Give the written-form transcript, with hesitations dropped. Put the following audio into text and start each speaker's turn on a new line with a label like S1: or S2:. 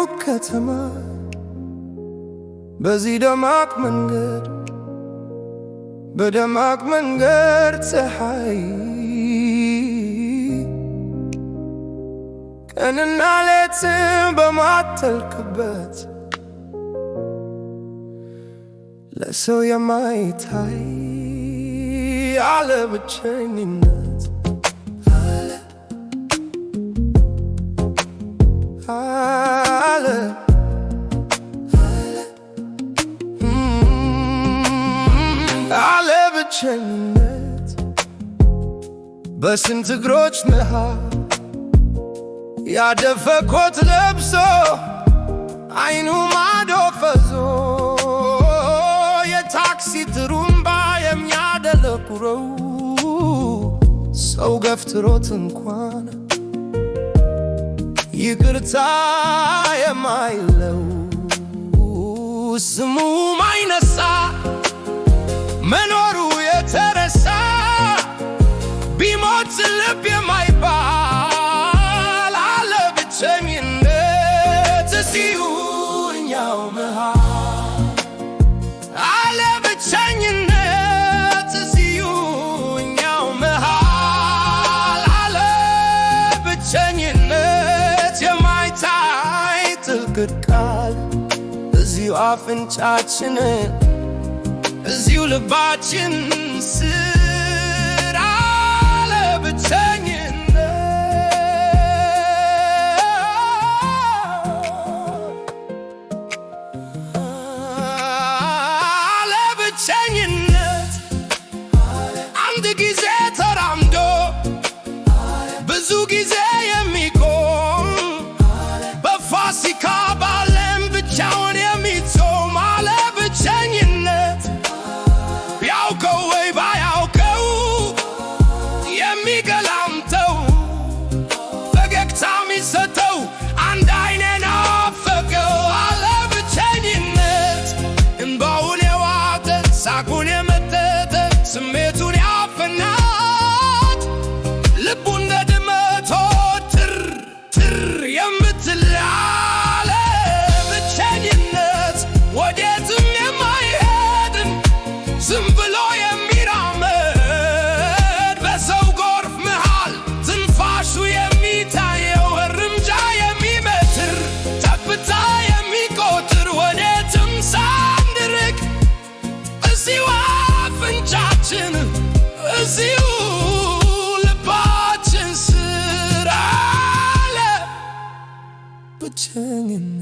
S1: ውብ ከተማ፣ በዚህ ደማቅ መንገድ፣ በደማቅ መንገድ ፀሐይ ቀንና ሌት በማትጠልቅበት፣ ለሰው የማይታይ አለ ብቸኝነት፣ አለ፣ አለ፣ አለ፣ አለ ብቸኝነት። በስንት እግሮች መሃል ያደፈ ኮት ለብሶ፣ አይኑ ማዶ ፈዞ፣ የታክሲ ትሩምባ የሚያደለቁረው፣ ሰው ገፍትሮት እንኳን ይቅርታ የማይለው፣ ስሙ ማይነሳ፣ መኖሩ የተረሳ፣ ቢሞት ልብ የማይባል አለ ብቸኝነት እዚሁ እኛው መሃል፣ አለ ብቸኝነት እዚሁ እኛው መሃል፣ አለ ብቸኝነት የማይታይ ጥልቅ ቃል እዚሁ አፍንጫችን፣ እዚሁ ልባችን ስር አለ ብቸኝነት፣ አለ ብቸኝነት። አንድ ጊዜ ተራምዶ ብዙ ጊዜ የሚቆም፣ በፋሲካ ባለም ብቻውን የሚጾም አለ ብቸኝነት። ቢያውቀው ወይ ባያውቀው የሚገላምጠው፣ ፈገግታ የሚሰጠው፣ አንድ አይኔ ናፈቀው አለ ብቸኝነት። እንባውን የዋጠ፣ ሳቁን የመጠጠ፣ ስሜቱን ያፈናት፣ ልቡ እንደ ድመት ትር ትር የምትል አለ ብቸኝነት። ወዴትም የማይሄድን፣ ዝም ብሎ የሚራመድ፣ በሰው ጎርፍ መሃል ትንፋሹ የሚታየው፣ እርምጃ የሚመትር፣ ጠብታ የሚቆጥር፣ ወዴትም ሳንርቅ እዚሁ አፍንጫችን፣ እዚሁ ልባችን ስር አለ ብቸኝነት።